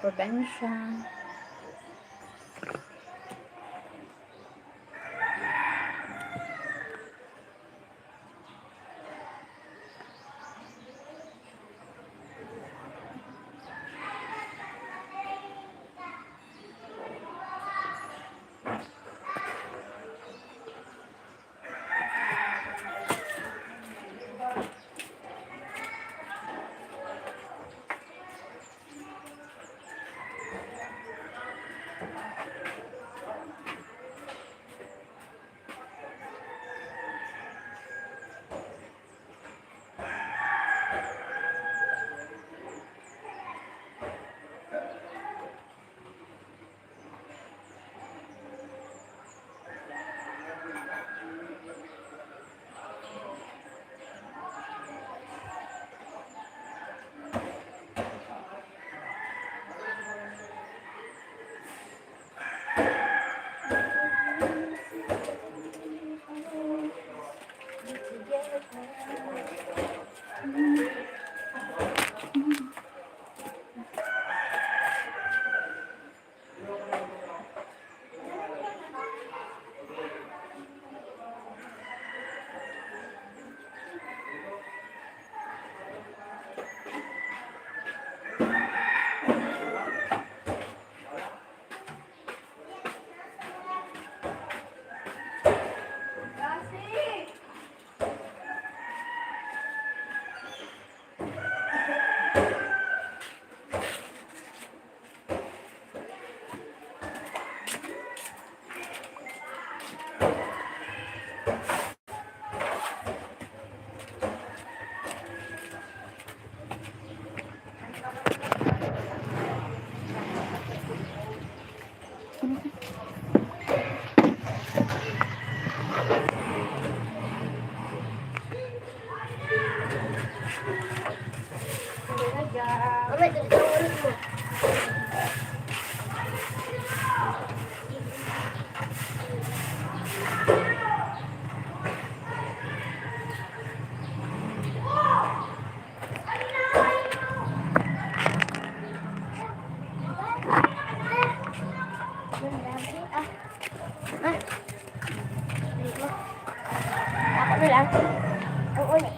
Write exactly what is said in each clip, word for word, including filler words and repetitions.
Probensya. Ako na lang. Ang uli.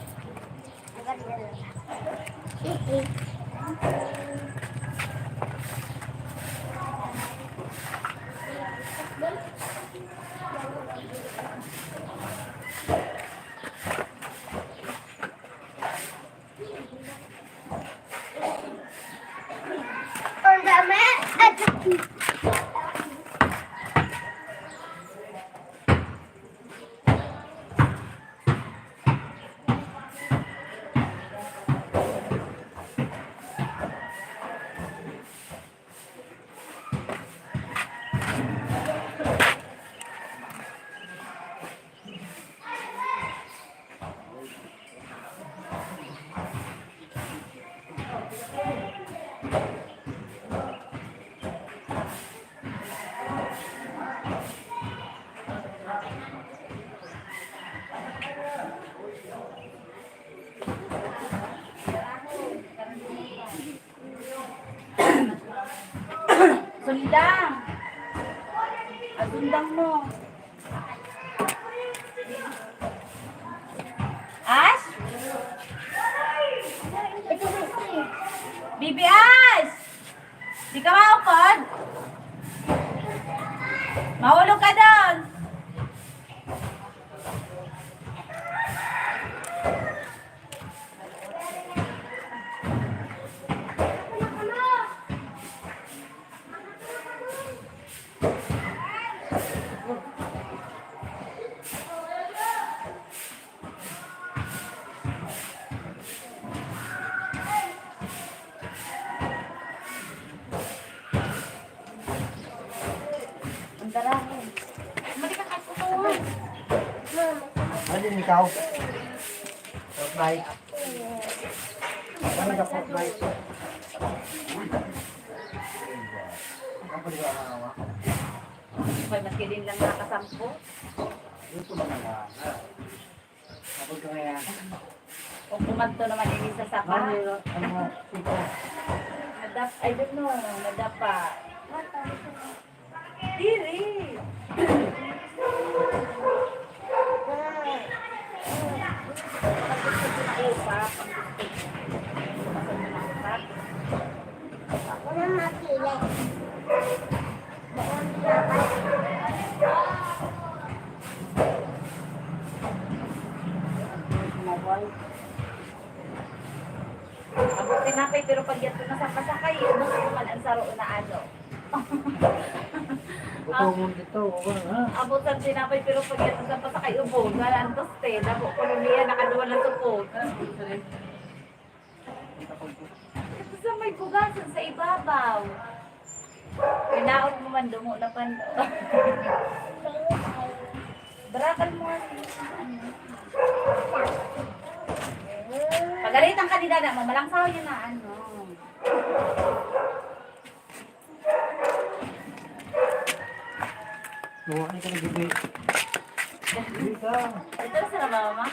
Sundang. Ah, sundang mo. Ash? Baby Ash! Di ka maupod? Mahulog ka doon. Ano din ikaw? Fortnite. Ano ka Fortnite? Ang pwede ba ang awa? Pag maski din lang nakasampo. Yun po naman na. Tapos ko ngayon. Kung kumanto naman ini sa sapa. Ano yun? Ano nga? Sito. Dap-, I don't know, nadapa. Diri. Ako na makilit. Abot tinapay, pero pag yadto na sa pasakay, ubos naman ang saro na ano. Buto mo dito, wala na. Abot sa tinapay, pero pag yadto sa pasakay, ubos. Wala ang toste. Dako ko niya, nakaduwa na supot. Ito sa may bugasan sa ibabaw. Kailangan mo man dumo na pan. Barakan mo nga. Pagalitan ka ni dada mo, malangsaw yun na ano. Buhay ka na, bibi. Ito sa mama.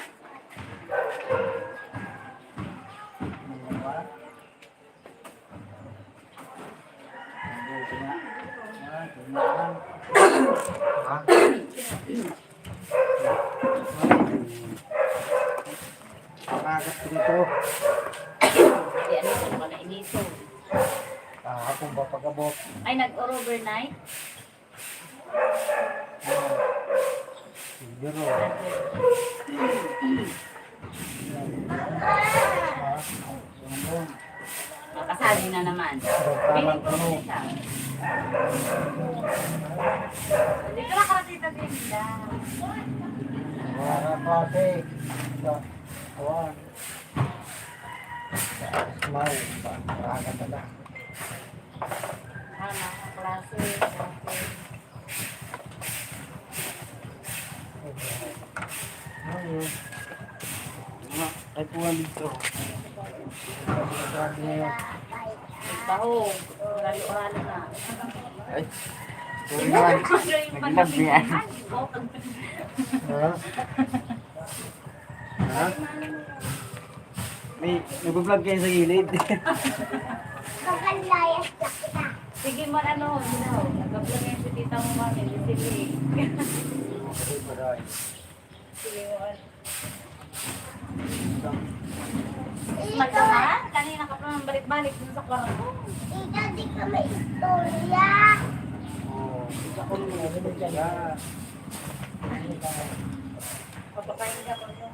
Ha? Pakagat ko nito. Ay, ano ito? Baka nainiton. Kahapon ba pag-abot? Ay, nag-overnight? Ah, siguro. Ah, sumbong. Makasali na naman. Pili ko rin siya. Dito na ka, Tita Glinda. Wala klase. Sa, kuwan. Sa smile, sa, sa, sa, Ah, mga klase. Ay, kuwan dito. Baho. Halo-halo na. Ay, sorry naman. Nag-lag yan. Ha? Ha? May nagbablog kayo sa gilid. Sige man, ano, you know, nagbablog kayo si tita mo, mami, di sige. Sige mo, ano. Magdamag? Kanina ka pa naman balik-balik dun sa kwarto. Ikaw, di ka may istorya. Oo, isa ko rin, ano ka yan? Papakain ka ko yun.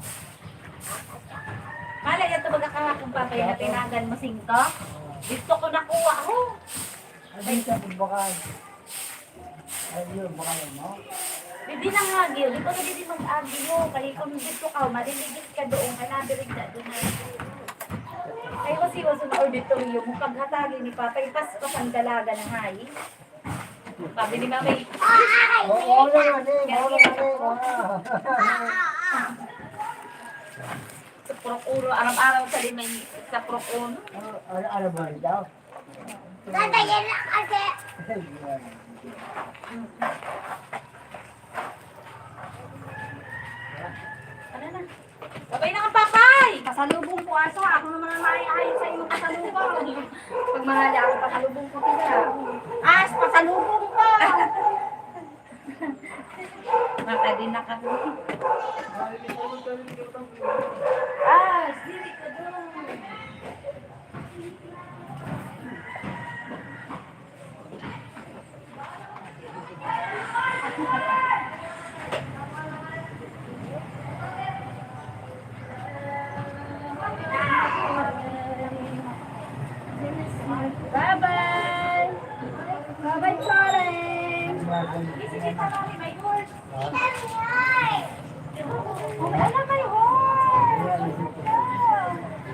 Mala, yan to baga kahapon, Papay, na tinagan mo singko? Dito ko nakuha, ho. Ano yung sa pagbakan? Ay, yun, baka yun, no? Didi na nga, Gil. Di ko na didi mag-agyo. Kaya kung gusto ka, maliligis ka doon. Kaya nabirig na doon na. Ay, wasi-wasi na auditorium. Paghatagi ni Papa, ipaspas ang dalaga na hayi. Sabi ni Mama, oo, oo naman eh, oo naman eh, oo. Sa Purok Uno, araw-araw sa lima, sa Purok Uno. Ano, ano, ano ba ito? Tatayin na kasi. Ano na? Sabay na ka, Papay! Pasalubong ko, aso. Ako naman ang maaayon sa iyong pasalubong. Pag mahali ako, pasalubong ko, tiga. As, pasalubong ko! Makadi na kami. As, dili ka doon. Bye-bye. Bye-bye, Charlie. This is it, my horse. Ano, may horse?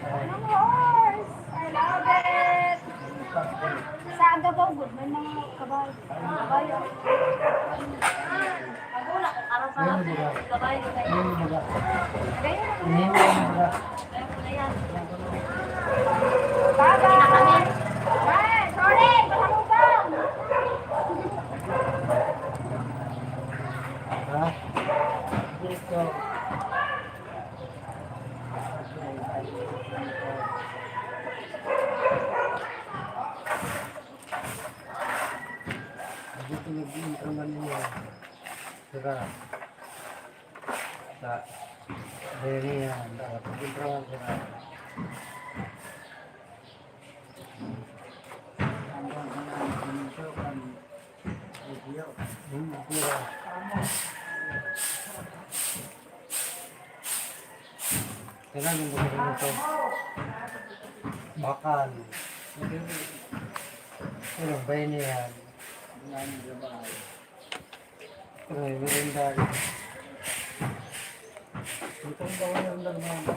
Anong horse? I love it. Sa Agabaw gud, may mga kabayo. Kabayo. Kabayo. Bye-bye. Bye. Sorry, pasalubong. Ha? Dito. Dito nag-iintraman niya. Sira. Sa Benihan, sa pag-intraman sira. Ang mga ganito kan video. Hmm, sira. Kailangan mo rin ito. Bakal. Ano ba yun yan? Ano, merendal. Ito ang merendal mo.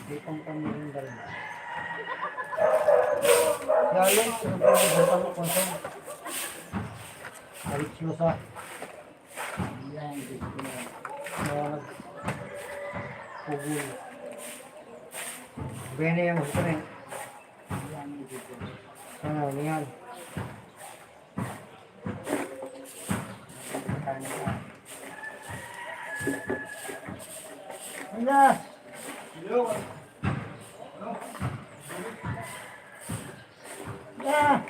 Ito ang merendal mo. Lalo, ito ang merendal mo. Alis mo sa Pugul. Bene yang gusto nih. Ano, niyan. Ano? Yeah.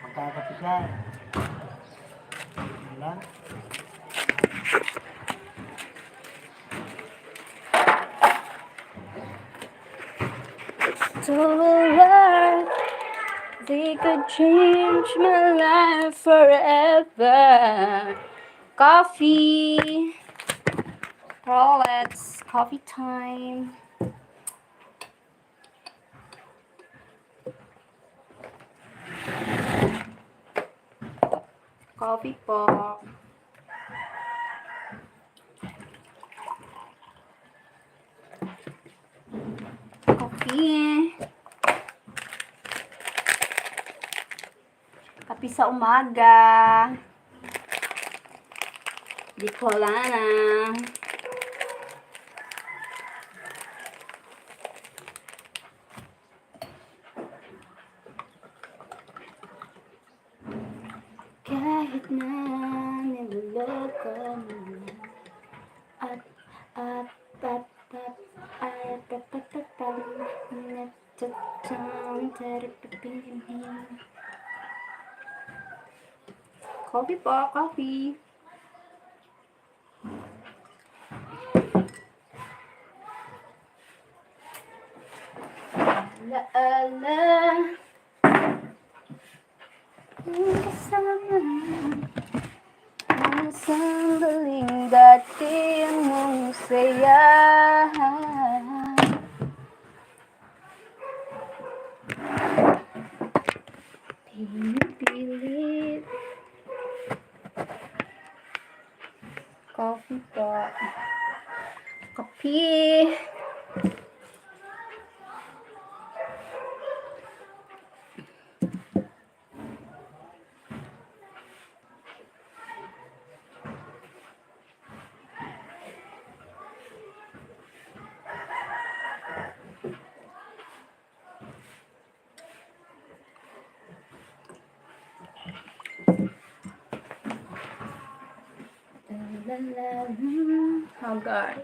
Magkakapit na. Wala. They could change my life forever. Coffee. Well, it's coffee time. Coffee po. Coffee. Kape sa umaga. Bicolana. Kahit na niloloko mo na. At, at, at, at, at, at, at, at, at, at, Coffee po, coffee. La, la. Kasama ang sandaling dati mong saya. Pinipilit. Coffee po. Kape. Hagar.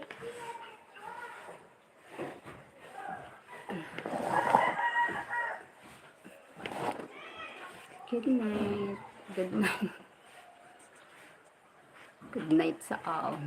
Good night. Good night. Good night sa all.